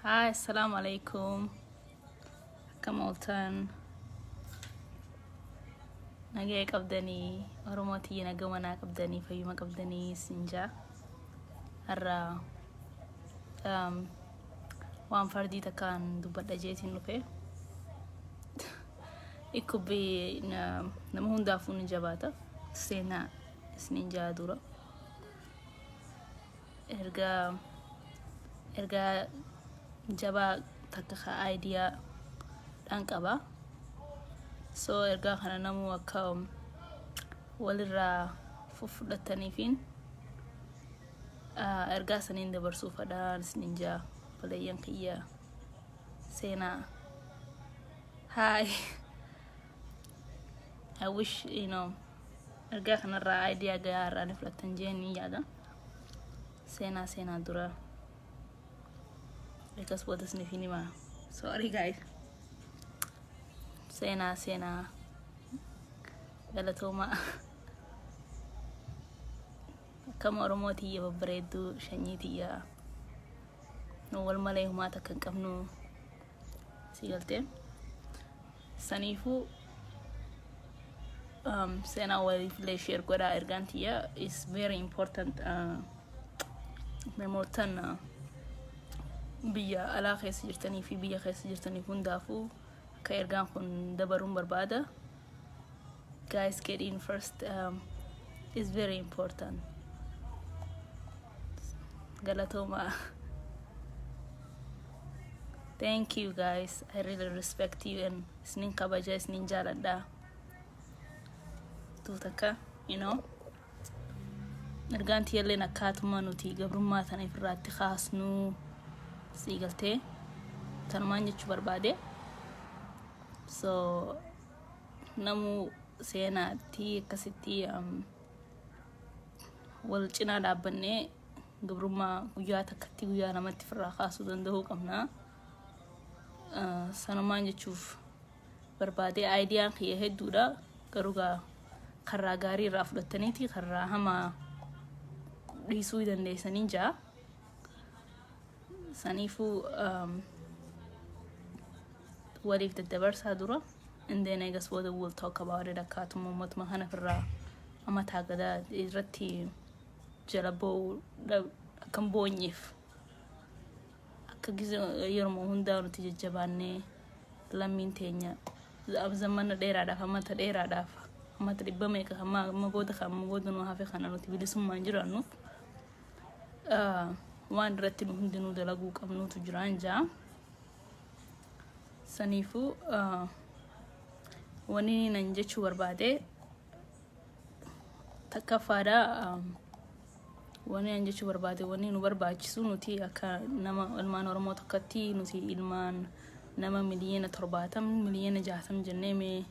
Hi, assalamu alaikum. Akkam ooltan? Nagaya qabdanii? Oromoo tiyya, naga manaa qabdanii, fayyuma qabdanii sinjaa. Har'a waan fardii takkaan dubbadha jeetiin dhufe. Ikkubbii nama hundaafuu ni jabaata. Seenaa isiniin jaa dura. Ergaa jabaa takka ka idea dhaan qaba. So ergaa kana namuu akka walirraa fudhataniifiin ergaa saniin dabarsuu fadhaan isiniin jaa, baleeyyan kiyya seenaa. Hi. I wish ergaa kanarraa idea gahaa irraa ni fudhattan jeen ni yaada. Seenaa, seenaa dura. Akkas booda isiniif hin himaa. Sorry guys. Seenaa, seenaa. Galatoomaa. Akkama Oromoo tiyya babbareedduu, shanyii tiyya. Nu wal malee humaa takka hin qabnu. Si galtee? Saniifuu seenaa waliif illee share godhaa. Ergaan tiyya is very important. Namootan biyya alaa keessa jirtanii fi biyya keessa jirtaniif hundaafuu akka ergaan kun dabaruun barbaada. Guys, get in first is very important. Galatooma. Thank you guys. I really respect you and isnin kabaja, isnin jaaladha. Tuutakka ergaan tiyyalleen akkaatuma nuti gabrummaa tana ifirraatti kaasnuu, sii galtee, tanumaan jechuu barbaade. So namuu seenaatti akkasitti wal cinaa dhaabbannee gabrummaa guyyaa takkatti, guyyaa namatti ofirraa kaasuu danda'uu qabna. Sanumaan jechuuf barbaade. Ideaan kiyya hedduudha, garuu gaa karraa gaarii irraa fudhattaniiti karraa hamaa dhiisuu dandeessanii jaa. Saniifuu waliif daddabarsaa dura, and then eegas booda we'll talk about it, akkaatuma uummatuma kana ofirraa amataa gadaa irratti jala boo'uu akka hin boonyeef, akka yeroo hundaa nuti jajjabaannee lammiin teenya zamana dheeraadhaaf, amata dheeraadhaaf, amata dhibba meeqa amma booda kan amma booda nu hafe kana nuti bilisummaan jiraannuuf waan irratti nu hundinuu dalaguu qabnuutu jiraan jaa. Saniifuu wanni nan jechuu barbaade takkaffaadha. Wanni nan jechuu barbaade, wanni nu barbaachisu, nuti akka nama ilmaan Oromoo tokkotti, nuti ilmaan nama 70 miliyoona, 60 miliyoona jennee mee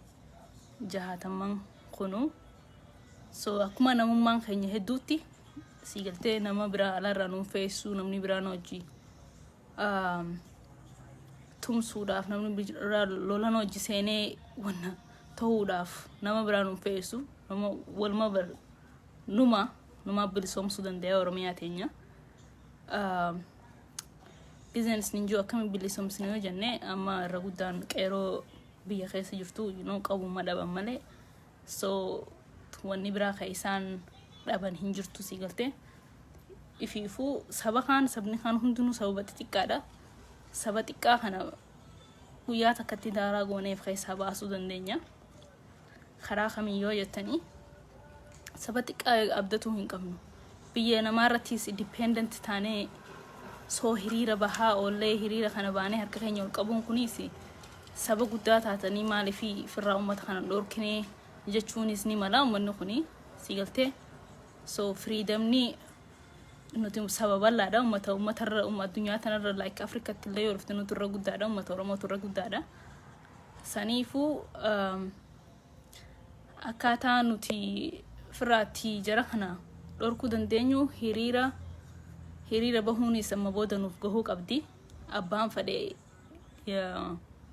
jahaataman kunu, so akkuma namummaan keenya hedduutti, sii galtee, nama biraa alaarraa nuun feessuu, namni biraa nu hojii tumsuudhaaf, namni biraa lolan hojii seenee wanna ta'uudhaaf nama biraa nuun feessu, nama waluma numa numa bilisoomsuu danda'a Oromiyaa teenya. Business ninjuu akkami bilisoomsine yoo jenne, amma irra guddaan qeeroo biyya keessa jirtu qabuma dhaban malee, so wanni biraa ka isaan dhaban hin jirtu, si galtee. Ifiifuu saba kaan, sabni kaan hundinuu sababa xixiqqaadha. Saba xiqqaa kana guyyaa takkatti daaraa gooneef keessaa baasuu dandeenya. Karaa kamiin yoo jettanii, saba xiqqaa abdatuu hin qabnu. Biyya namaarrattis dependent taanee soo hiriira bahaa oollee, hiriira kana baanee harka keenya ol qabuun kunis, saba guddaa taatanii maaliif firraa uummata kana dhorkinee jechuunis ni mala uummanni kuni, si galtee. So freedomni nuti saba bal'aadha, uummata uummatarra addunyaa tanarra, like Afrikatti illee yoo dhufte, nuti irra guddaadha, uummata Oromootu irra guddaadha. Saniifuu akkaataa nuti firraatti jara kana dhorkuu dandeenyu hiriira bahuunis amma booda nuuf gahuu qabdi. Abbaan fadhee,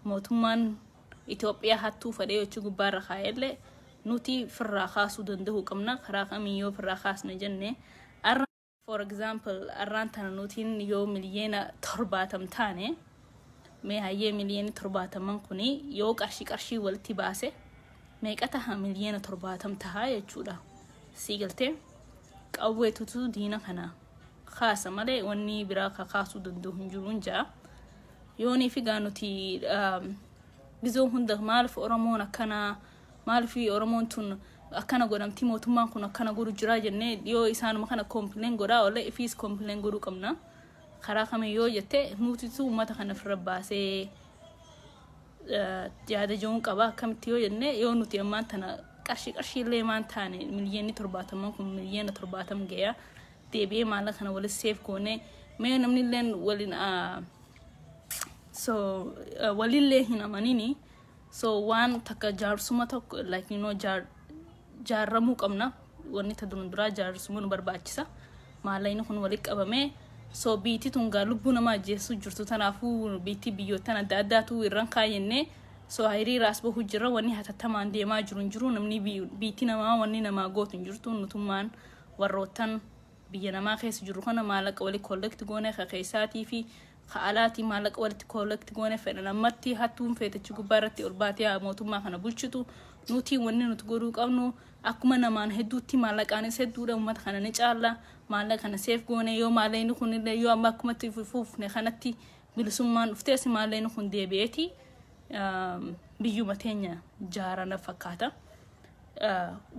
mootummaan Itoophiyaa hattuu fadhee jechuu gubbaarra kaa'ellee, nuti firraa kaasuu danda'uu qabna. Karaa kamiin yoo firraa kaasne jenne, arra For example, arraan tana nutiin yoo 70 miliyoona taane, mee hayyee, 70 miliyoona kuni yoo qarshii qarshii walitti baase meeqa taha? 70 miliyoona tahaa jechuudha. Sii galtee? Qawweetutu diina kana kaasa malee wanni biraa ka kaasuu danda'u hin jiru jaa. Yoonii fi gaa nuti gizoo hunda maaliif Oromoon akkana, maaliif Oromoon tun akkana godhamti, mootummaan kun akkana godhu jira jennee yoo isaanuma kana complain godhaa oolle, ifiis complain godhuu qabna. Karaa kamiin yoo jette, nuutitu uummata kana ofirra baasee yaada jiruun qaba. Akkamitti yoo jenne, yoo nuti ammaan tana qarshii qarshii illee maan taane, 70 miliyoona kun 70 miliyoona gayaa deebi'ee maallaqa kana walitti save goone, mee namni illeen waliin so walillee hin amanini. So waan takka jaarsuma tokko, like jaarramuu qabna. Wanni ta duran duraa jaarsuma nu barbaachisa. Maallaqni kun walitti qabamee, so biitti tun gaa lubbuu nama ajjeesuu jirtu. Tanaafuu biitti biyyoottan adda addaatu irran kaayyennee, so hiriiraas bahuu jira. Wanni hatattamaan deemaa jiru hin jiru. Namni biitti namaa wanni namaa gootu hin jirtu. Nutummaan warroottan biyya namaa keessa jiru kana maallaqa wali collect goone, ka keessaatii fi ka alaatii maallaqa walitti collect goone fedhan. Ammatti hattuun feetachi gubbaa irratti ol baatee mootummaa kana bulchitu. Nuti wanni nuti godhuu qabnu, akkuma namaan hedduutti maallaqaanis hedduudha, uummata kana ni caalla. Maallaqa kana save goone, yoo maallaqni kun illee yoo amma akkumatti fuufne kanatti bilisummaan dhuftees, maallaqni kun deebi'eeti biyyuma teenya jaarana fakkaata.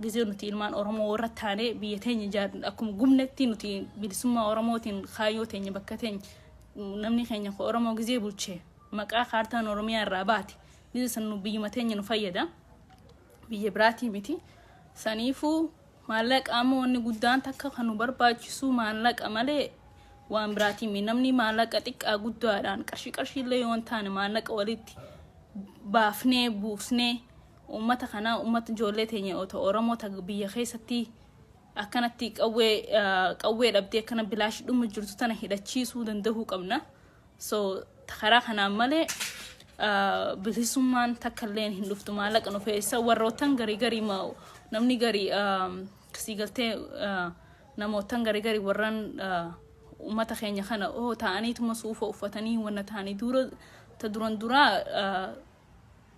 Gizee nuti ilmaan Oromoo warra taanee biyya teenya akkuma gubnetti, nuti bilisummaa Oromootiin kaayyoo teenya bakka teenya namni keenya ko Oromoo gizee bulchee maqaa kaartaan Oromiyaa irraa baate, gizee san nu biyyuma teenya nu fayyada, biyya biraatii miti. Saniifuu maallaqa amma wanni guddaan takka kan nu barbaachisu maallaqa malee waan biraatii miti. Namni maallaqa xiqqaa guddaadhaan qarshii qarshii illee yoo hin taane maallaqa walitti baafnee buusnee uummata kana, uummata ijoollee teenya otoo Oromoo ta biyya keessatti akkanatti qawwee qawwee dhabdee akkana bilaash dhuma jirtu tana hidhachiisuu danda'uu qabna. So karaa kanaan malee bilisummaan takka illee hin dhuftu. Maallaqa nu feessa. Warroottan garii garii, namni garii sii galtee, namootan garii garii warran uummata keenya kana oo ta'aniituma suufa uffatanii wanna ta'anii dura ta duran duraa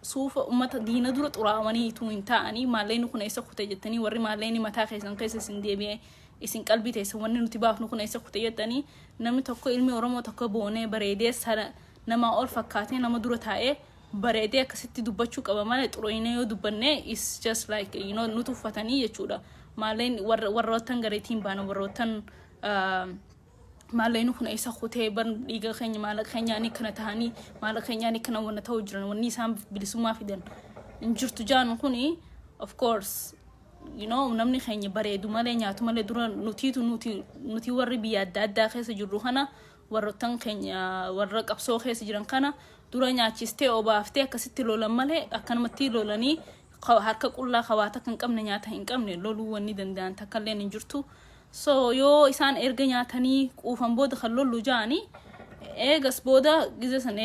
suufa uummata diina dura xuraawanii ituu hin ta'anii, maallaqni kun eessa kute jettanii, warri maallaqni mataa keessan keessa isin deebi'ee isin qalbii teessan, wanni nuti baafnu kun eessa kute jettanii, namni tokko, ilmi Oromoo tokko boonee bareedee sana namaa ol fakkaatee nama dura taa'ee bareedee akkasitti dubbachuu qaba malee, xurooyinee yoo dubbanne is just like nu tuffatanii jechuudha. Maallaqni warroottan gareetiin baana, warroottan maallaqni kun eessa kutee ban, dhiiga keenya, maallaqa keenyaanii kana ta'anii, maallaqa keenyaanii kana wanna ta'u jiran, wanni isaan bilisummaa fidan hin jirtu jaan kuni. Of course, namni keenya bareedu malee, nyaatu malee, dura nutiitu nuti warri biyya adda addaa keessa jirru kana warroottan keenya warra qabsoo keessa jiran kana dura nyaachistee obaaftee akkasitti lolan malee, akkanumatti lolanii harka qullaa kawaata kan qabne, nyaata hin qabne loluu wanni danda'an takka illee hin jirtu. So yoo isaan erga nyaatanii quufan booda kan lollu ja'anii, eegas booda gize san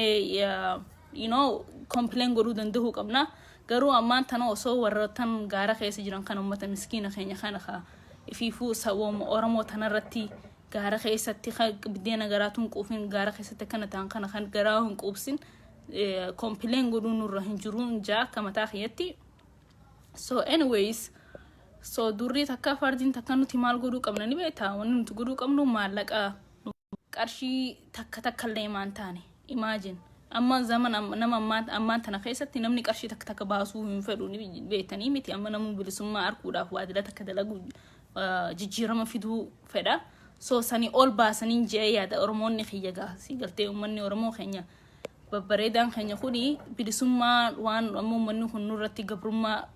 complain godhuu danda'uu qabna. Garuu ammaan tana osoo warroottan gaara keessa jiran kan uummata miskiina keenya kana ka ifiifuu sabooma Oromoo tanarratti gaara keessatti biddeena garaatu hin quufin, gaara keessatti akkana ta'an kana kan garaa hin quubsin, complain godhuu nurra hin jiru jaa akka mataa kiyyatti. So anyways, so durrii takka fardiin takka nuti maal godhuu qabna ni beektaa? Wanni nuti godhuu qabnu maallaqa qarshii takka takka illee maan taane. Imagine, amma zaman nama ammaan tana keessatti namni qarshii takka takka baasuu hin fedhu, ni beektanii miti? Amma namni bilisummaa arguudhaaf waadila takka dalagu, jijjiirama fiduu fedha. So sanii ol baasanii je'ee yaada. Oromoonni kiyya gaa si galtee, uummanni Oromoo keenya babbareedaan keenya kuni bilisummaa waan amma uummanni kun nurratti gabrummaa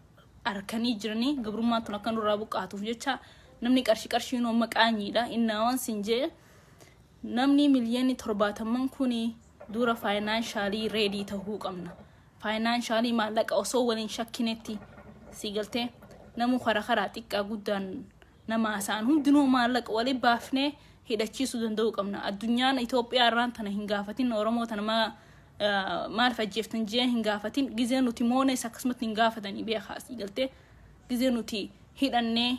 harkanii jiranii, gabrummaan tun akka nurraa buqqaatuuf jecha namni qarshii qarshiin amma qaanyiidha. Innaawwan sin jee, namni 70 miliyoona kuni dura financially ready tahuu qabna. Financially maallaqa osoo waliin shakkinetti, si galtee, namu karaa karaa xiqqaa guddaan nama isaan hundinuu maallaqa waliin baafnee hidhachiisuu danda'uu qabna. Addunyaan Itoophiyaa irraan tana hin gaafatin, Oromoo tana maaliif ajjeeftan jee hin gaafatin. Gizee nuti moones akkasumatti hin gaafatanii beekaa, si galtee? Gizee nuti hidhannee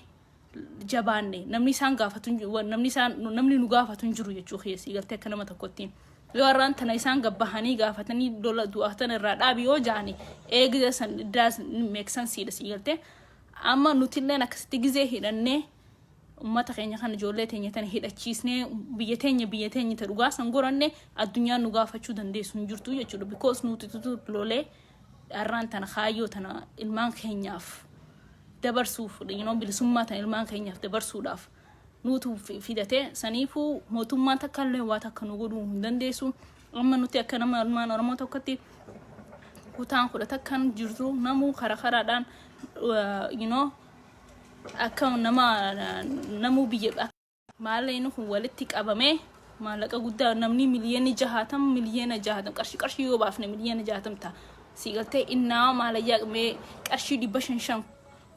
Jabaanne namni isaan gaafatu, namni isaan, namni nu gaafatu hin jiru jechuu keessi galtee. Akka nama tokkotti yoo har'aan tana isaan gabbahanii gaafatanii lola du'atan irraa dhaabi yoo ja'ani, eegida san does make sense dha, si galtee. Amma nutilleen akkasitti gizee hidhannee ummata keenya kana, ijoollee teenya tana hidhachiisnee, biyya teenya ta dhugaa san goranne, addunyaan nu gaafachuu dandeessu hin jirtu jechuudha, because nuti tutu lolee har'aan tana kaayyoo tana ilmaan keenyaaf dabarsuuf, bilisummaa tana ilmaan keenyaaf dabarsuudhaaf nuutu fidate. Saniifuu mootummaan takka illee waa takka nu godhuu hin dandeessu. Amma nuti akka nama ilmaan Oromoo tokkotti kutaan 11n jirtu, namuu kara karaadhaan akka nama namuu biyya maallaqni kun walitti qabamee, maallaqa guddaa namni 60,000,000, 60,000,000 qarshii qarshii yoo baafne 60,000,000 ta'a. Si galtee? Innaa maalayyaa mee qarshii 500 shan,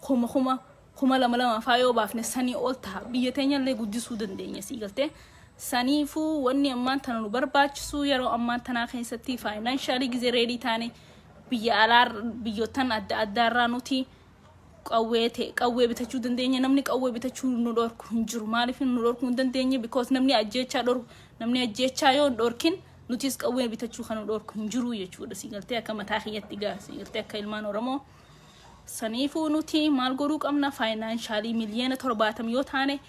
kuma kuma, 2000 lama faa yoo baafne sanii ol ta'a. Biyya teenyallee guddisuu dandeenya, si galtee. Saniifuu wanni ammaan tana nu barbaachisu, yeroo ammaan tanaa keessatti financially gizee ready taane, biyya alaa, biyyoottan adda addaarraa nuti qawwee ta'e qawwee bitachuu dandeenya. Namni qawwee bitachuu nu dhorku hin jiru. Maaliif nu dhorkuu hin dandeenye? Because namni ajjeechaa dhorku, namni ajjeechaa yoo hin dhorkin, nutis qawwee bitachuu kan nu dhorku hin jiru jechuudha, si galtee. Akka mataa kiyyatti gaa, si galtee, akka ilmaan Oromoo. Saniifuu nuti maal godhuu qabna? Financially 70,000,000 yoo taane,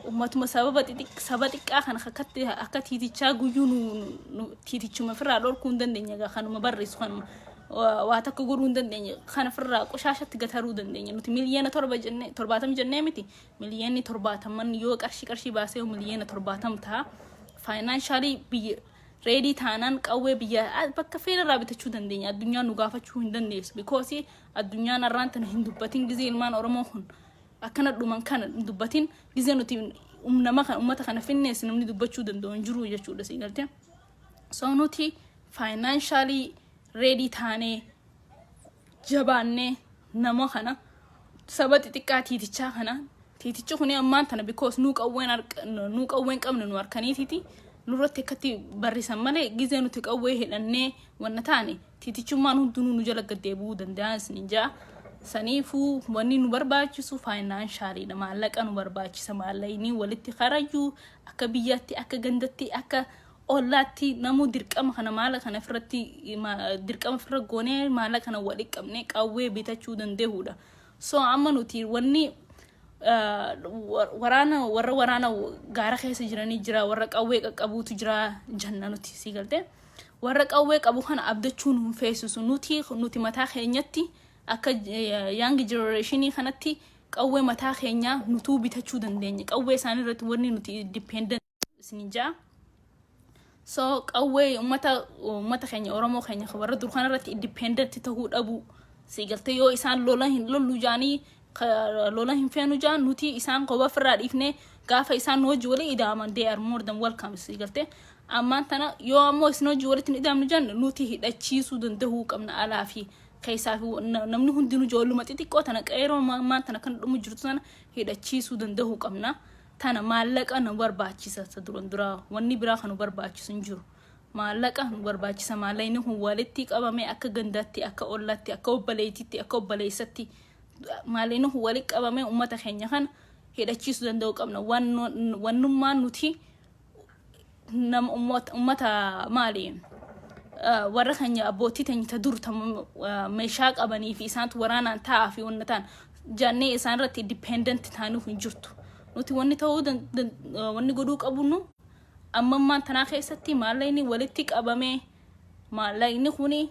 ummatuma sababa saba xiqqaa kana akkatti akka tiitichaa guyyuu nu tiitichuma ofirraa dhorkuu hin dandeenya gaa. Kanuma barreessu, kanuma waa takka godhuu hin dandeenye, kana ofirraa qoshaashatti gataruu dandeenya. Nuti 7 miliyoona jennee, 70 jennee miti, 70,000,000 yoo qarshii qarshii baasee 70,000,000 ta'a. Financially biyya ready taanaan qawwee biyya bakka feerarraa bitachuu dandeenya. Addunyaan nu gaafachuu hin dandeessu, because addunyaan har'aan tana hin dubbatin. Gizee ilmaan Oromoo kun akkana dhuman kana hin dubbatin, gizee nuti nama kana, ummata kana finnees, namni dubbachuu danda'u hin jiru jechuudha, si galte. So nuti financially ready taanee, jabaannee, nama kana, saba xixiqqaa tiitichaa kana, tiitichi kuni ammaan tana because nuu qawween qabne nu harkaniititi nurratti akkatti barrisan malee, gizee nuti qawwee hidhannee wanna taane, tiitichummaan hundinuu nu jala gaddeebi'uu danda'an isin jaa. Saniifuu wanni nu barbaachisu financially dha. Maallaqa nu barbaachisa. Maallaqni walitti karayyuu akka biyyaatti, akka gandatti, akka ollaatti, namuu dirqama kana, maallaqa kana ofirratti dirqama ofirra goonee, maallaqa kana walitti qabnee qawwee bitachuu danda'uudha. So amma nuti wanni waraana, warra waraana gaara keessa jiranii jira, warra qawwee qaqqabuutu jira janna nuti, si galte. Warra qawwee qabu kana abdachuun hin feesisu. Nuti mataa keenyatti akka young generation kanatti qawwee mataa keenyaa nutuu bitachuu dandeenya. Qawwee isaanii irratti wanni nuti dependent isin jaa. So qawwee ummata keenya, Oromoo keenya warra dur kana irratti dependent ta'uu dhabu, si galtee. Yoo isaan lola hin lollu jaanii, lola hin feenu jaan, nuti isaan qoba ofirraa dhiifnee, gaafa isaan nu hojii walii ida'aman, they are more than welcome, si galtee. Ammaan tana yoo ammoo isin hojii walitti hin ida'amnu janne, nuti hidhachiisuu danda'uu qabna. Alaa fi keessaa fi namni hundinuu ijoolluma xixiqqoo tana, qeeroo ammaan tana kan dhumu jirtu sana hidhachiisuu danda'uu qabna. Tana maallaqa nu barbaachisa. Isa duran duraa wanni biraa kan nu barbaachisu hin jiru. Maallaqa nu barbaachisa. Maallaqni kun walitti qabame, akka gandaatti, akka ollaatti, akka obboleettiitti, akka obboleessatti, maallaqni kun walitti qabame ummata keenya kana hidhachiisuu danda'uu qabna. Wannummaan nuti nama ummata maali, warra keenya, abbootii teenya ta dur ta meeshaa qabanii fi isaantu waraanaan taa'aa fi wanna ta'an jannee isaan irratti dependent taanuuf hin jirtu. Nuti wanni ta'uu wanni godhuu qabnu ammammaan tanaa keessatti maallaqni walitti qabamee, maallaqni kuni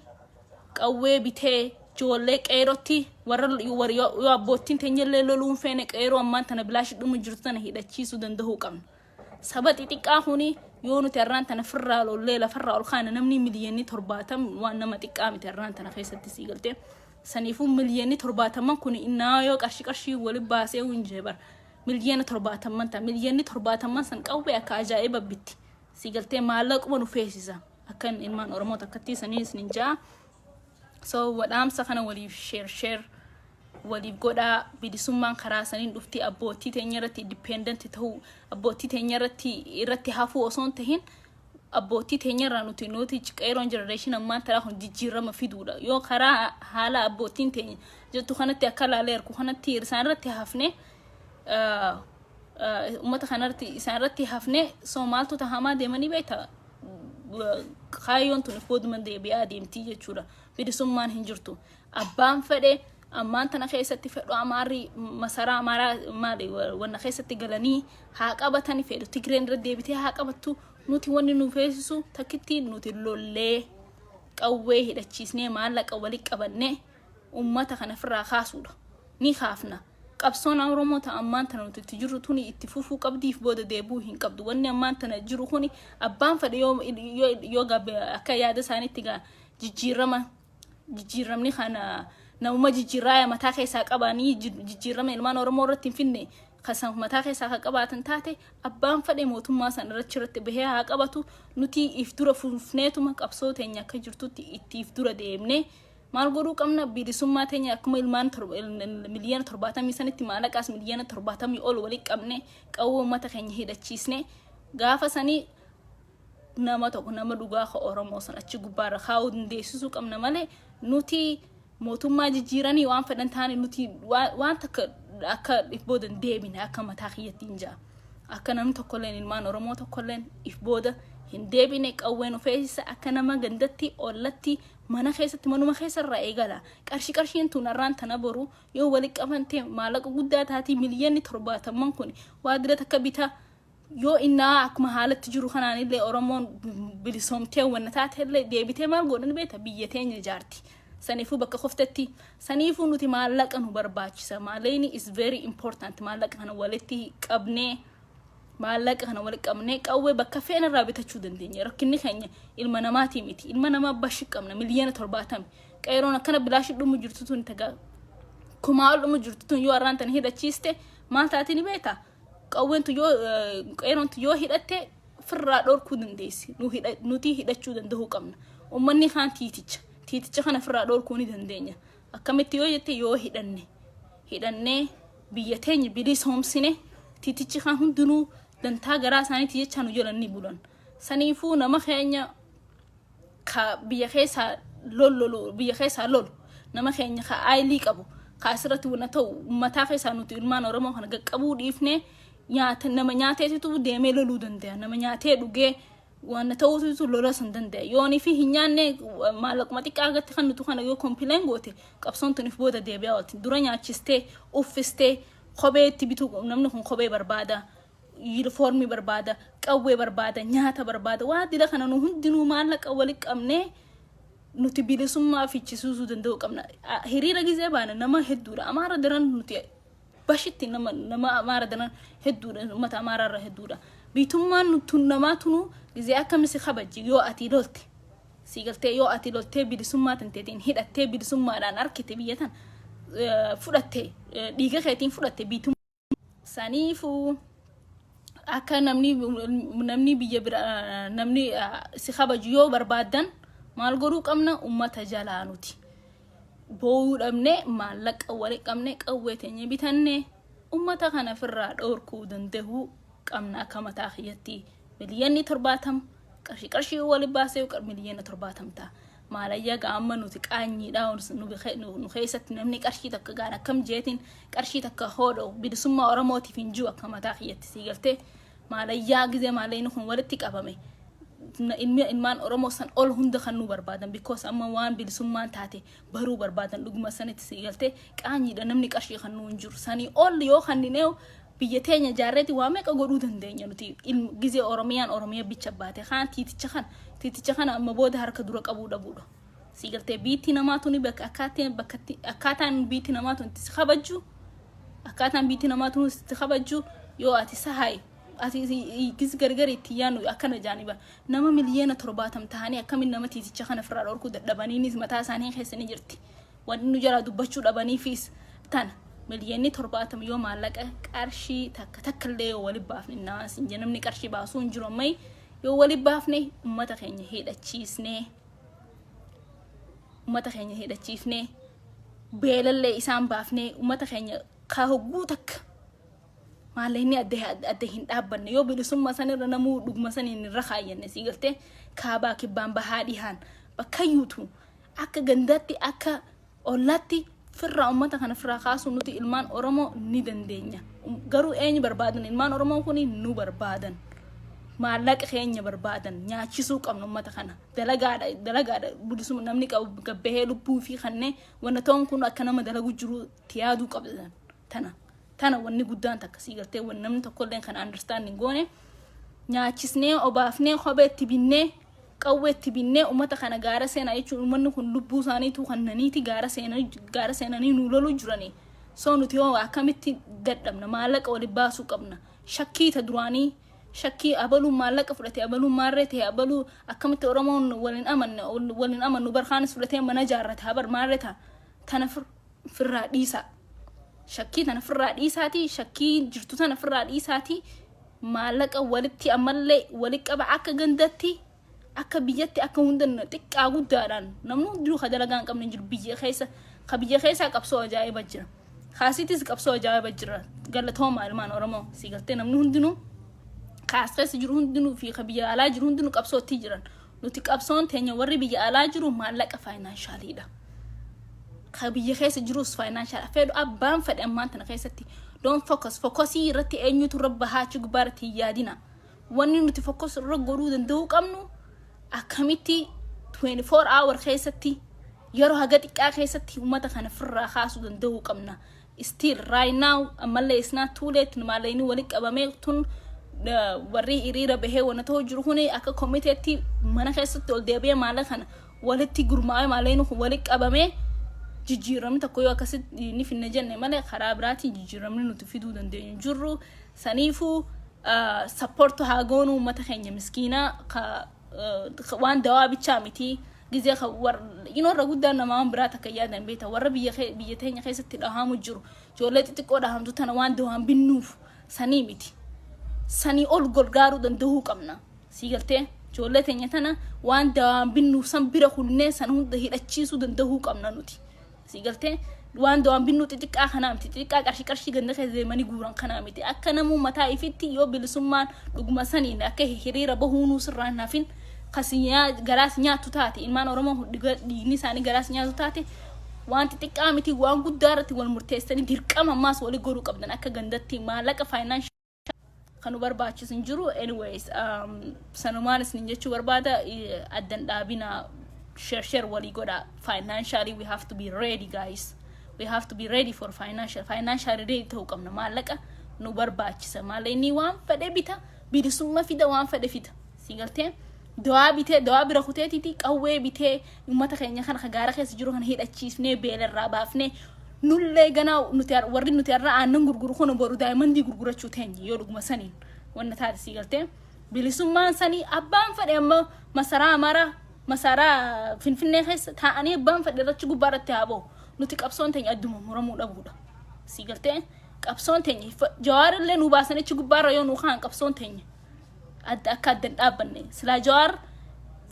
qawwee bitee, ijoollee qeerootti, warra yoo abboottiin teenyallee loluun feene, qeeroo ammaan tana bilaashi dhumu jirtu tana hidhachiisuu danda'uu qabna. Saba xixiqqaa kuni yoo nuti har'aan tana firraa lollee lafarraa ol kaane, namni 70,000,000 waan nama xiqqaa miti har'aan tana keessatti, sii galtee. Saniifuu 70,000,000 kun innaa yoo qarshii qarshii walitti baasee hin bara 70,000,000 ta'a. 70,000,000 san qawwee akka ajaa'iba bitti, sii galtee. Maallaquma nu feesisa akka ilmaan Oromoo takkatti sanii isin ja'a. So wadhaamsa kana waliif share share waliif godhaa. Bilisummaan karaa saniin dhufti. Abbootii teenya irratti dependent ta'uu, abbootii teenya irratti hafuu osoo hin tahin, abbootii teenya irraa nuti qeeroon generation ammaan taraa kun jijjiirama fiduudha. Yoo karaa haala abbootiin teenya jettu kanatti akka laalee harku kanatti isaan irratti hafne Uummata kanarratti isaan irratti hafne. So maaltu tahamaa deemanii beekta? Kaayyoon tun booduma deebi'aa deemtii jechuudha. Bilisummaan hin jirtu. Abbaan fedhe ammaan tana keessatti fedhu Amaarri masaraa Amaaraa maali wanna keessatti galanii haa qabatani, fedhu Tigreen irra deebitee haa qabattu, nuti wanni nu feesisu takkitti nuti lollee qawwee hidhachiisnee maallaqa walitti qabannee ummata kana ofirraa kaasuudha. Ni kaafna. Qabsoon Oromoo ta ammaan tana nuti itti jirru tuni itti fufuu qabdiif booda deebi'uu hin qabdu. Wanni ammaan tana jiru kuni abbaan fedhe yoo akka yaada isaaniitti gaa jijjiirama, jijjiiramni kana namuma jijjiirraa mataa keessaa qabanii jijjiirama ilmaan Oromoo irratti hin finne kasan mataa keessaa kan qabaatan taate, abbaan fedhe mootummaa san irratti bahee haa qabatu. Nuti if dura fufneetuma qabsoo teenya akka jirtutti itti if dura deemnee maal godhuu qabna? Bilisummaa teenya akkuma ilmaan 70 miliyoona sanitti maallaqaas 70 miliyoona ol walitti qabne, qawwee uummata keenya hidhachiisne, gaafa sanii nama tokko, nama dhugaa ka Oromoo san achi gubbaarra kaa'uu dandeessisuu qabna malee, nuti mootummaa jijjiiranii waan fedhan taane nuti waan takka akka if booda hin deebine akka mataa kiyyatti hin jaa. Akka namni tokkolleen, ilmaan Oromoo tokkolleen if booda hin deebine. Qawween of eegsisa. Akka nama gandatti, ollatti, mana keessatti, manuma keessarraa eegala. Qarshii qarshiin tun har'aan tana boru yoo walitti qabante maallaqa guddaa taatii. 70 miliyoona kun waa dira takka bitaa. Yoo innaa akkuma haalatti jiru kanaanillee Oromoon bilisoomtee wanna taatellee deebitee maal godhan beekta? Biyya teenya ijaarti. Saniifuu bakka koftetti saniifuu nuti maallaqa nu barbaachisa. Maallaqni is very important. Maallaqa kana walitti qabnee, maallaqa kana walitti qabnee qawwee bakka feena irraa bitachuu dandeenya. Rakkinni keenya ilma namaatii miti. Ilma namaa bashi qabna, 70 miliyoona. Qeeroon akkana bilaashi dhumu jirtu tun, tagaa kumaa ol dhumu jirtu tun, yoo arraan tana hidhachiiste maal taati ni beektaa? Qawweentu yoo, qeeroontu yoo hidhatte firraa dhorkuu dandeessi. Nuti hidhachuu danda'uu qabna. Uummanni kaan tiiticha. Tiiticha kana firraa dhorkuu ni dandeenya. Akkamitti yoo jette, yoo hidhanne. Hidhannee biyya teenya bilisoomsine, tiitichi kaan hundinuu dantaa garaa isaaniiti jecha nu jala ni bulan. Saniifuu nama keenya ka biyya keessaa lollolu, biyya keessaa lolu, nama keenya ka aayilii qabu, ka asirratti wanna ta'u mataa keessaa, nuti ilmaan Oromoo kana qaqqabuu dhiifnee nyaata nama nyaateetitu deemee loluu danda'a. Nama nyaatee dhugee wanna ta'uutu lola san danda'a. Yoonii fi hin nyaanne, maallaquma xiqqaa agatti kan nuti kana yoo complain goote, qabsoon tuniif booda deebi'aa oolti. Dura nyaachistee, uffistee, kophee itti bituu, namni kun kophee barbaada, yuunifoormii barbaada, qawwee barbaada, nyaata barbaada. Waa dila kana nu hundinuu maallaqa walitti qabnee nuti bilisummaa fichisiisuu danda'uu qabna. Hiriira gizee baana nama hedduudha. Amaara daran nuti bashitti nama Amaara daran hedduudha. Uummata Amaaraa irra hedduudha. Biitummaan tun namaa tunu gizee akkamisi kabajji yoo ati lolte. Si galtee, yoo ati loltee bilisummaa tanteetiin hidhattee bilisummaadhaan arkite, biyya tan fudhatte, dhiiga keetiin fudhatte biitummaa. Saniifuu akka namni biyya bira namni si kabaju yoo barbaaddan maal godhuu qabna? Ummata jalaa nuti boo'uu dhabne, maallaqa walitti qabne, qawwee teenya bitanne, ummata kana ofirraa dhoorkuu danda'uu qabna. Akka mataa kiyyatti 70 miliyoona qarshii qarshii wali baasee 70 miliyoona ta'a. Maalayyaa gaa amma nuti qaanyiidha nu keessatti. Namni qarshii takka gaan akkam jeetiin qarshii takka hoodho bilisummaa Oromootiif hin jiru akka mataa kiyyatti. Sii galtee? Maalayyaa gizee maalayni kun walitti qabame, ilmaan Oromoo san ol hunda kan nu barbaadan, because amma waan bilisummaan taate baruu barbaadan dhuguma sanitti. Sii galtee? Qaanyiidha, namni qarshii kan nu hin jiru. Sanii ol yoo kannineew biyya teenya jaarreeti waa meeqa godhuu dandeenya nuti. Gizee Oromiyaan Oromiyaa bicha baate kaan tiiticha kana amma booda harka dura qabuu dhabuudha. Si galtee? Biitti namaa tuni bakka akkaataan biitti namaa tun itti si kabajju, akkaataan biitti namaa tun itti kabajju yoo ati sahaay ati gis gargar itti yaanu akkana jaaniba. Nama 70 miliyoona tahanii akkamiin nama tiiticha kana ofirraa dhorkuu dadhabaniinis mataa isaanii keessa ni jirti. Wanni nu jalaa dubbachuu dhabaniifis tana. 70 miliyoona yoo maallaqa qarshii takka takka illee yoo wali baafne, naas hin namni qarshii baasuu hin jiru ammayi, yoo wali baafne ummata keenya hidhachiisnee, ummata keenya hidhachiifnee, beelallee isaan baafnee, ummata keenya ka hogguu takka maallaqni adda hin dhaabbanne, yoo bilisummaa sanirra namuu dhuguma saniin irra kaayyanne, sii galtee, kaabaa kibbaan, bahaa dhihaan, bakka yuutu, akka gandaatti, akka ollaatti Firraa ummata kana firraa kaasuu nuti ilmaan Oromoo ni dandeenya. Garuu eenyu barbaadan? Ilmaan Oromoo kun nu barbaadan. Maallaqa keenya barbaadan. Nyaachisuu qabna ummata kana. Dalagaadha, dalagaadha. Bilisuma namni qabu gabbahee lubbuu fi kanneen wanna ta'uun kun akka nama dalagu jiru yaaduu qabdan. Tana wanni guddaan takka, sii galtee? Wanni namni tokkollee kan understanding goone, nyaachisnee, obaafnee, kophee itti binnee, qawwee itti binnee ummata kana gaara seenaa jechuun, uummanni kun lubbuu isaaniitu kannaniiti gaara seenanii, gaara seenanii nu loluu jiranii. So nuti hoo akkamitti dadhabna? Maallaqa wali baasuu qabna. Shakkii ta duraanii, shakkii abaluun maallaqa fudhate, abaluun maarree ta'e, abaluu akkamitti Oromoon waliin amanne, waliin amannu barkaanis fudhatee mana jaarrate habar maarree ta'a. Tana firraa dhiisaa. Shakkii tana firraa dhiisaatii, shakkii jirtu tana firraa dhiisaatii, maallaqa walitti ammallee walitti qaba. Akka gandatti, akka biyyatti, akka hunda xiqqaa guddaadhaan namni hundinuu ka dalagaa hin qabne jiru biyya keessa. Ka biyya keessaa qabsoo ajaa'iba jira, kaasittis qabsoo ajaa'iba jira. Galatooma ilmaan Oromoo, si galtee? Namni hundinuu kaas keessa jiru hundinuu fi ka biyya alaa jiru hundinuu qabsootti jiran. Nuti qabsoon teenya, warri biyya alaa jiru, maallaqa financialiidha. Ka biyya keessa jirus financial fedhu. Abbaan fedhe ammaan tana keessatti don't focus, focusii irratti eenyutu irra bahaa achi gubbaa irratti hin yaadina. Wanni nuti focus irra godhuu danda'uu qabnu, akkamitti 24 hour keessatti, yeroo haga xiqqaa keessatti uummata kana firraa kaasuu danda'uu qabna. Still right now ammallee it's not too late. Maallaqni walitti qabamee tun warri hiriira bahee wanna ta'u jiru kuni akka komiteetti mana keessatti ol deebi'ee maallaqa kana walitti gurmaa'ee, maallaqni kun walitti qabamee, jijjiiramni tokko yoo akkasitti ni finne jenne malee, karaa biraatiin jijjiiramni nuti fiduu dandeenyu jirru. Saniifuu support haa goonu uummata keenya miskiinaa. Waan dawaa bichaa miti gizee inoo irra guddaan namaa waan biraa takka yaadan beekta. Warra biyya teenya keessatti dhahamu jiru, ijoollee xixiqqoo dhahamtu tana waan dawaan binnuuf sanii miti, sanii ol gargaaruu danda'uu qabna, sii galtee? Ijoollee teenya tana waan dawaan binnuuf san bira kunnee san hunda hidhachiisuu danda'uu qabna nuti, sii galtee? Waan dawaan binnuu xixiqqaa kanaa miti, xixiqqaa qarshii qarshii ganda keessa deemanii guuran kanaa miti. Akka namuu mataa ifitti yoo bilisummaan dhuguma saniin akka hiriira bahuunuu sirraa hin hafin, garaas nyaattu taate, ilmaan Oromoo dhiigni isaanii garaas nyaatu taate, waan xixiqqaa miti, waan guddaa irratti wal murteessanii dirqama ammaas walii godhuu qabdan. Akka gandatti maallaqa financial kan nu barbaachisu hin jiru. Anyways, sanumaan isin jechuu barbaada. Addan dhaabina, share share walii godha. Financially we have to be ready, guys. We have to be ready for financial, financially ready ta'uu qabna. Maallaqa nu barbaachisa. Maallaqni waan fedhe bita, bilisummaa fida, waan fedhe fida, si galtee? Dawaa bitee, dawaa bira kuteetiiti, qawwee bitee, uummata keenya kana gaara keessa jiru kana hidhachiisnee, beelarraa baafnee, nullee ganaa nuti warri nuti har'a aannan gurguru kun boru diamondii gurgurachuu teenya yoo dhuguma saniin wanna taate, si galtee? Bilisummaan sanii abbaan fedhe amma masaraa Amaaraa, masaraa Finfinnee keessa taa'anii abbaan fedhe irratti gubbaa irratti haa ba'u, nuti qabsoon teenya adduma muramuu dhabuudha, si galtee? Qabsoon teenya, Jawaarillee nu baasanichi gubbaarra yoo nu kaan, qabsoon teenya adda akka adda hin dhaabbanne. Silaa Jawaar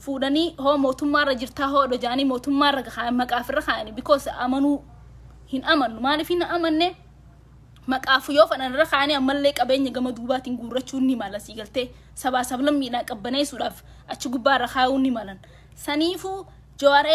fuudhanii hoo mootummaarra jirtaa hoo jaanii mootummaarra maqaafirra kaa'anii, because amanuu hin amannu. Maaliif hin amanne? Maqaafu yoo fadhan irra kaa'anii, ammallee qabeenya gama duubaatiin guurrachuun ni mala, sii galtee? Sabaa sablammiidhaan qabbaneessuudhaaf achi gubbaarra kaa'uun ni malan. Saniifuu Jawaar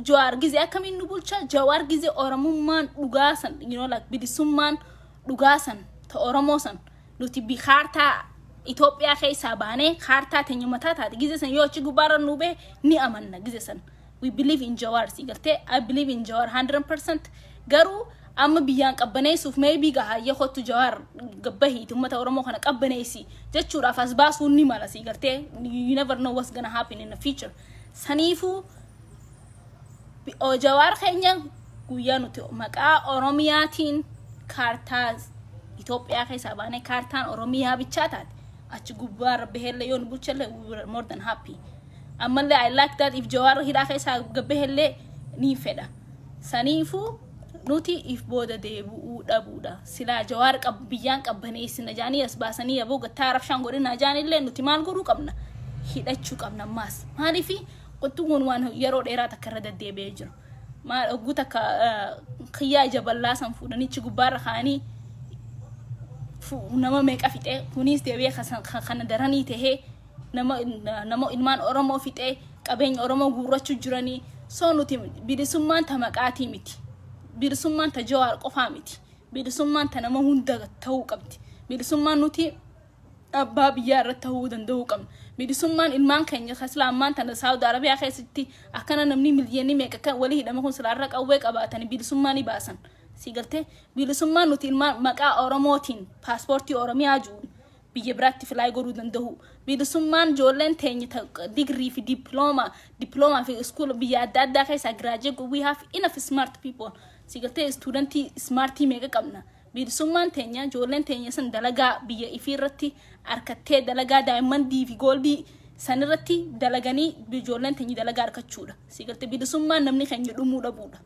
Jawaar gizee akkamiin nu bulcha? Jawaar gizee Oromummaan dhugaa san, like bilisummaan dhugaa san ta Oromoo san, nuti bi kaartaa Itoophiyaa keessaa baanee kaartaa teenya mataa taate, gizee san yoo achi gubbaarra nu bahe ni amanna. Gizee san we believe in Jawaar, si galtee? I believe in Jawaar 100%. Garuu amma biyyaan qabbaneessuuf maybe gahaayya kottu Jawaar gabbahiiti uummata Oromoo kana qabbaneessi jechuudhaaf as baasuun ni mala, si galtee? You never know what's gonna happen in the future. Saniifuu Jawaar keenya guyyaa nuti maqaa Oromiyaatiin kaartaa Itoophiyaa keessaa baanee kaartaan Oromiyaa bichaa taate, achi gubbaa baheellee yoo nu bulchallee, we were more than happy. Ammallee I like that. If Jawaar hidhaa keessaa gabbaheellee ni fedha. Saniifuu nuti if booda deebi'uu dhabuudha. Silaa Jawaar biyyaan qabbaneessina jaanii as baasanii yaboo gattaa rabshaan godhina jaanillee, nuti maal godhuu qabna? Hidhachuu qabna ammaas. Maaliifi qottuun kun waan yeroo dheeraa takka irra deddeebi'ee jiru. Maal ogguu takka kiyyaa ija bal'aa san fuudhanichi gubbaarra kaa'anii nama meeqa fixee, kunis deebi'ee kana daranii tahee nama ilmaan Oromoo fixee qabeenya Oromoo guurrachuu jiranii. So nuti bilisummaan ta maqaatii miti. Bilisummaan ta Jawaar qofaa miti. Bilisummaan ta nama hunda ta'uu qabdi. Bilisummaan nuti abbaa biyyaa irratti ta'uu danda'uu qabna. Bilisummaan ilmaan keenya kasila ammaan tana Saawud Arabiyaa keessatti akkana namni miliyoonii meeqa kan walii hidhame kun silaarra qawwee qabaatanii bilisummaa ni baasan. Si galtee? Bilisummaan nuti ilmaan maqaa Oromootiin paaspoortii Oromiyaa jiruun biyya biraatti fly godhuu danda'u. Bilisummaan ijoolleen teenya digirii fi dippiloomaa fi school biyya adda addaa keessaa graduate, we have enough smart people. Si galtee? Studentii smartii meeqa qabna? Bilisummaan teenya ijoolleen teenya san dalagaa biyya ifii irratti harkattee, dalagaa diamondii fi goldii san irratti dalaganii ijoolleen teenya dalagaa harkachuudha. Si galtee? Bilisummaan namni keenya dhumuu dhabuudha.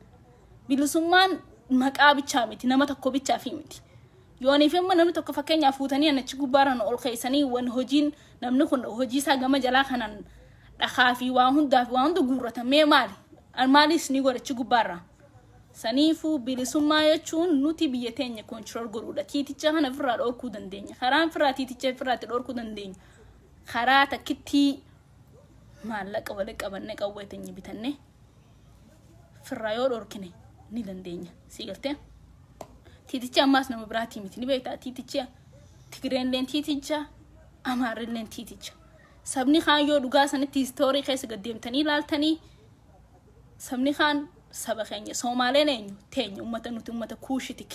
Bilisummaan maqaa bichaa miti, nama tokko bichaa fi miti. Yooniif immoo namni tokko fakkeenyaaf fuutanii achi gubbaarraan ol keeysanii wan hojiin namni kun hojii isaa gama jalaa kanaan dhakaa fi waa hundaa fi waa hunda guurrata, mee maali? Maalis ni godha achi gubbaarraa? Saniifuu bilisummaa jechuun nuti biyya teenya control godhuudha. Tiiticha kana ofirraa dhorkuu dandeenya. Karaan ofirraa tiiticha ofirraatti dhorkuu dandeenya. Karaa takkittii maallaqa walitti qabannee qawwee teenya bitannee firraa yoo dhorkine ni dandeenya. Sii galtee? Tiitichi ammaas nama biraatii miti, ni beektaa? Tiitichi Tigireenleen tiiticha, Amaarrilleen tiiticha. Sabni kaan yoo dhugaa sanitti history keessa gaddeemtanii ilaaltanii, sabni kaan saba keenya. Soomaaleen eenyu teenya, ummata nuti ummata Cushitic.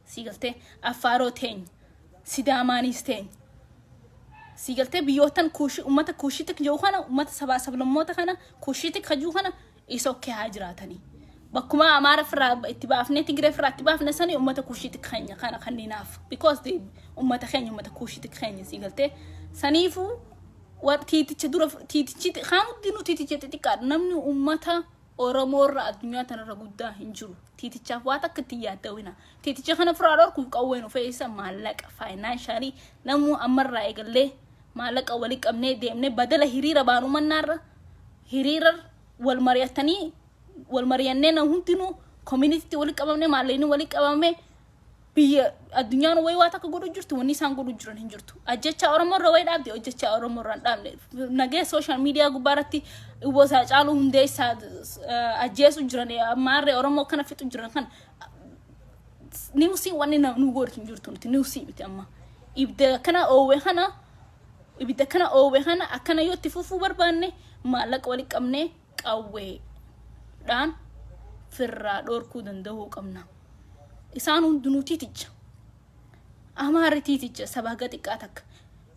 Sii galtee? Affaaroo teenya, Sidaamaanis teenya. Sii galtee? Biyyootan Kuushi, ummata Cushitic jiru kana, ummata sabaa sablammoota kana Cushitic hajuu kana isa okkee haa jiraatanii. Bakkuma Amaara firraa itti baafnee, Tigiree firraa itti baafne sani, ummata Cushitic keenya kana kanneenaaf. Because ummata keenya, ummata Cushitic keenya. Sii galtee? Saniifuu tiiticha dura tiitichi kaan hundinuu tiiticha xixiqqaadha. Namni ummata Oromoo irra addunyaa tanarra guddaa hin jiru. Tiitichaaf waa takka itti yaaddawina. Tiiticha kana firaa dhorkuuf qawwee nu fe'isa, maallaqa financially namuu ammarraa eegallee maallaqa walii qabnee deemnee badala hiriira baanu mannaarra hiriira wal mari'atanii wal mari'annee nam hundinuu communitytti walii qabamnee, maallaqni walii qabamee, biyya addunyaan wayi waa takka godhu jirtu, wanni isaan godhu jiran hin jirtu. Ajjechaa Oromoo irra wayi dhaabde? Hojjechaa Oromoo irra hin dhaabne. Nagee social media gubbaa irratti Iwwasaa Caaluu Hundeessaa ajjeesu jiran, ammaarree Oromoo kana fixu jiran kan newsii wanni nu godhu hin jirtu. Nuti newsii miti amma. Ibidda kana oowwe kana, ibidda kana oowwe kana akkana yoo itti fufuu barbaanne, maallaqa walitti qabnee qawweedhaan firraa dhorkuu danda'uu qabna. Isaan hundinuu tiiticha. Amaarri tiiticha saba haga xiqqaa takka.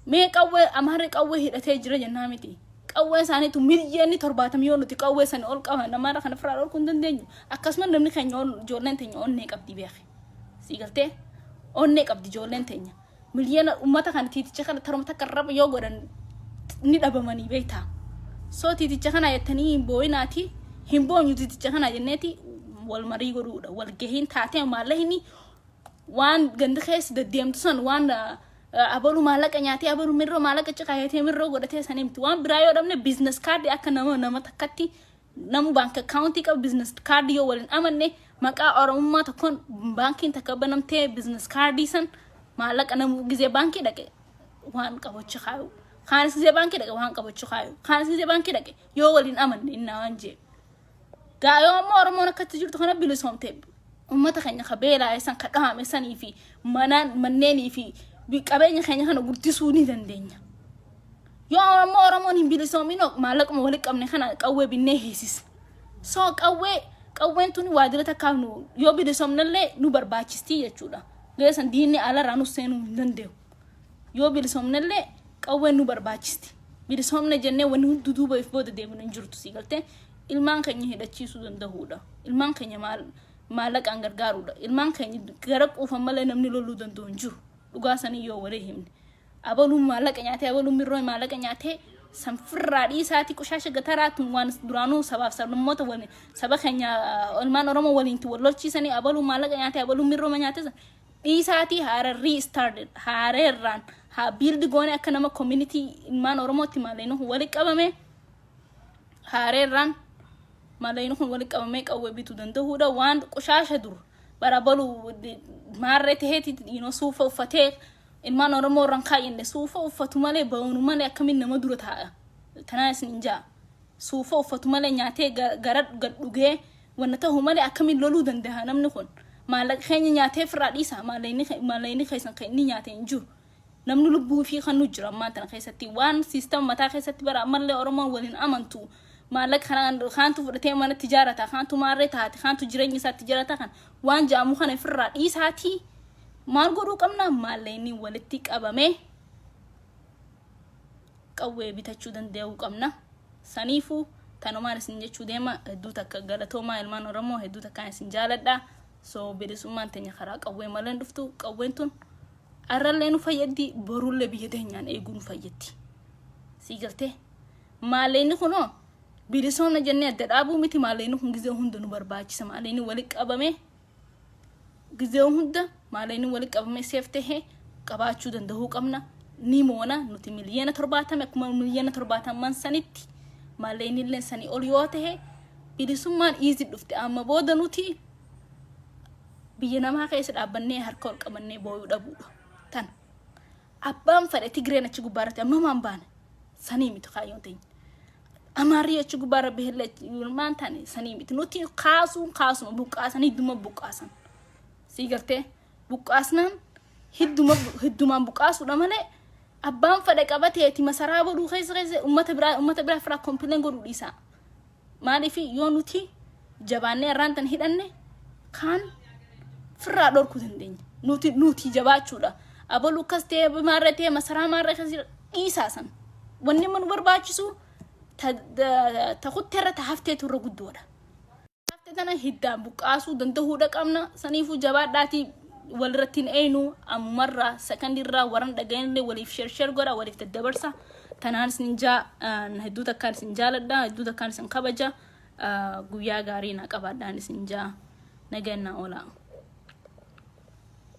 Mee qawwee Amaarri qawwee hidhatee jira jennaa miti. Qawwee isaaniitu miliyoonni 70 yoo nuti qawwee sani ol qaban, namaarra kana firraa dhorkuu hin dandeenyu. Akkasuma namni keenya ijoolleen teenya onnee qabdi, beeki. Sii galtee? Onnee qabdi ijoolleen teenya. Miliyoona uummata kana tiiticha kana taruma takka raba yoo godhan ni dhabamanii, beektaa. So tiiticha kana jettanii hin boo'inaati, hin boonyu tiiticha kana jenneeti wal marii godhuudha. Wal gahiin taatee maallaqni waan gandi keessa deddeemtu san, waan abaluu maallaqa nyaatee, abaluu mirroo maallaqa ciqaayatee mirroo godhatee sanii miti. Waan biraa yoo dhabne, business cardii akka nama takkatti namu bank accountii qabu, business cardii yoo waliin amanne, maqaa Oromummaa tokkoon baankiin takka banamtee, business cardii san maallaqa namu gizee baankii dhaqe waan qabachu kaayu. Kaanis gizee baankii dhaqe waan qabachu kaayu. Kaanis gizee baankii dhaqe yoo waliin amanne innaa waan jee. Gaa yoo ammoo Oromoon akkatti jirtu kana bilisoomte, uummata keenya ka beelaa'e san, ka dhahame sanii fi manaan manneenii fi qabeenya keenya kana guddisuu ni dandeenya. Yoo ammoo Oromoon hin bilisoomin, maallaquma walitti qabne kana qawwee binnee hiisisna. So qawween tun waajjira takkaaf nu yoo bilisoomnallee nu barbaachistii jechuudha. Geessan diinni alarraa nu seenuu hin danda'u. Yoo bilisoomnallee qawween nu barbaachisti. Bilisoomne jennee wanni hundi duuba if booda deemnu hin jirtu. Si galtee? Ilmaan keenya hidhachiisuu danda'uudha. Ilmaan keenya maallaqaan gargaaruudha. Ilmaan keenya gara quufan malee namni loluu danda'u hin jiru. Dhugaa sanii yoo walii himne. Abaluun maallaqa nyaatee, abaluun mirroo maallaqa nyaatee sanfirraa dhiisaatii, qushaasha gataraatuun waan duraanuu sabaaf sablammoota waliin saba keenya ilmaan Oromoo waliin wal lolchiisanii, abaluun maallaqa nyaatee, abaluun mirroo nyaatee dhiisaatii, haara restart haareerraan haa build goone. Akka nama community ilmaan Oromootti maallaqni kun walitti qabame, haareerraan maallaqni kun walitti qabamee qawwee bituu danda'uudha. Waan qushaasha dur bara baluu maarree taheeti suufa uffatee ilmaan Oromoo irraan kaayyenne, suufa uffatu malee ba'uunu malee akkamiin nama dura taa'a? Tanaa isin hin jaa, suufa uffatu malee nyaatee gara gad dhugee. Wanna ta'u malee akkamiin loluu danda'a namni kun? Maallaqa keenya nyaatee firraa dhiisa. Maallaqni keessan kan inni nyaate hin jiru. Namni lubbuu fi kan nu jira ammaan tana keessatti waan system mataa keessatti bara ammallee Oromoon waliin amantu. Maallaqa kanaan kaantu fudhatee manatti ijaarata, kaantu maarree taate, kaantu jireenya isaatti ijaarata, kan waan ja'amu kana ofirraa dhiisaatii maal godhuu qabna? Maallaqni walitti qabamee qawwee bitachuu danda'uu qabna. Saniifuu tanumaan isin jechuu deema. Hedduu takka galatoomaa, ilmaan Oromoo. Hedduu takkaan isin jaaladha. So bilisummaan teenya karaa qawwee malee hin dhuftu. Qawween tun arrallee nu fayyaddi, borullee biyya teenyaan eeguu nu fayyaddi. Sii galtee? Maallaqni kunoo bilisoomna jennee adda dhaabuu miti. Maallaqni kun gizee hunda nu barbaachisa. Maallaqni walitti qabame gizee hunda, maallaqni walitti qabame seef tahee qabaachuu danda'uu qabna. Ni moona nuti 70,000,000. Akkuma 70,000,000 sanitti maallaqni illee sanii ol yoo tahe bilisummaan easy dhufte. Amma booda nuti biyya namaa keessa dhaabbannee harka ol qabannee booyuu dhabuudha. Tan abbaan fedhe Tigreen achi gubbaarratti amma maan baane sanii miti kaayyoon teenya. Amaarri achi gubbaarra bahelle maan taane sanii miti. Nuti kaasuun kaasuma, buqqaasan hidduma buqqaasan. Sii gartee? Buqqaasnaan hidduma hiddumaan buqqaasuudha malee abbaan fedhe qabateeti masaraa godhuu keessa keessa ummata biraa firaa complain godhuu dhiisaa. Maaliif? Yoo nuti jabaannee irraan tan hidhanne kaan firraa dhorkuu dandeenya. Nuti jabaachuudha. Abaluu akkas ta'e, maarree ta'e, masaraa maarree keessa dhiisaa san. Wanni nu barbaachisu ta kutteerra ta hafteetu irra guddoodha. Haftee tana hiddaan buqqaasuu danda'uudha qabna. Saniifuu jabaadhaatii walirratti hin eeynu. Ammumarraa sakandiirraa warran dhagayanillee waliif share share godha, waliif daddabarsa. Tanaan isin jaa, hedduu takkaan isin jaaladha, hedduu takkaan isin kabaja. Guyyaa gaarii na qabaadhaan isin jaa, nagaan na oolaa.